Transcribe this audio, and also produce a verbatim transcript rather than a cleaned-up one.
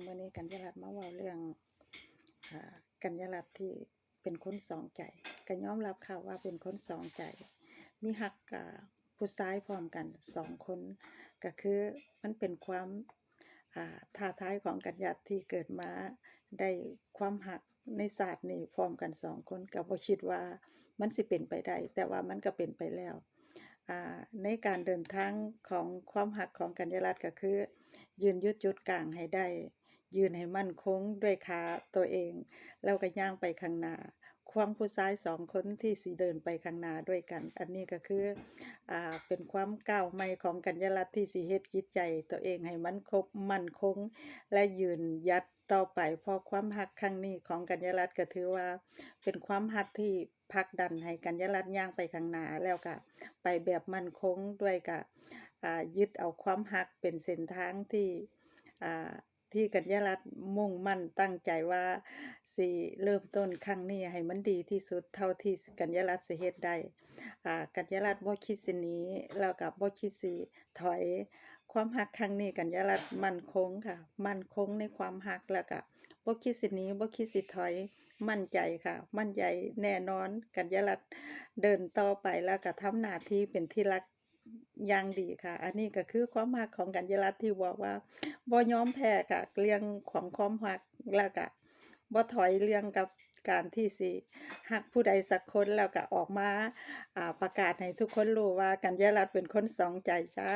มื้อนี้กัญญาลัตน์มาเว้าเรื่อง อ่า กัญญาลัตน์ที่เป็นคนสองใจ ก็ยอมรับค่ะว่าเป็นคนสองใจ มีฮัก อ่า ผู้ชายพร้อมกันสองคน ก็คือมันเป็นความ อ่า ท้าทายของกัญญาลัตน์ที่เกิดมาได้ความฮักในชาตินี้พร้อมกันสองคน ก็บ่คิดว่ามันสิเป็นไปได้ แต่ว่ามันก็เป็นไปแล้ว อ่า ในการเดินทางของความฮักของกัญญาลัตน์ก็คือ ยืนอยู่จุดกลางให้ได้ ยืนให้มั่นคงด้วยขาตัวเอง แล้วก็ย่างไปข้างหน้า ควงผู้ชายสองคนที่สิเดินไปข้างหน้าด้วยกัน อันนี้ก็คือ อ่า เป็นความก้าวใหม่ของกัญญาลัตน์ที่สิเฮ็ดจิตใจตัวเองให้มันคง มั่นคง และยืนหยัดต่อไป เพราะความฮักครั้งนี้ของกัญญาลัตน์ก็ถือว่าเป็นความฮักที่ผลักดันให้กัญญาลัตน์ย่างไปข้างหน้า แล้วก็ไปแบบมั่นคงด้วยก็ อ่า ยึดเอาความฮักเป็นเส้นทางที่ อ่า ที่กัญญาลัตน์มุ่งมั่นตั้งใจว่าสิเริ่มต้นครั้งนี้ให้มันดีที่สุดเท่าที่กัญญาลัตน์สิเฮ็ดได้ อ่า กัญญาลัตน์บ่คิดสิหนี แล้วก็บ่คิดสิถอย ความฮักครั้งนี้กัญญาลัตน์มั่นคงค่ะ มั่นคงในความฮัก แล้วก็บ่คิดสิหนี บ่คิดสิถอย มั่นใจค่ะ มั่นใจแน่นอน กัญญาลัตน์เดินต่อไป แล้วก็ทำหน้าที่เป็นที่รักอย่างดีค่ะ อันนี้ก็คือความฮักของกัญญาลัตน์ที่บอกว่าบ่ยอมแพ้ค่ะ เรื่องของความฮัก แล้วก็บ่ถอยเรื่องกับการที่สิฮักผู้ใดสักคน แล้วก็ออกมา อ่า ประกาศให้ทุกคนรู้ว่ากัญญาลัตน์เป็นคนสองใจจ้า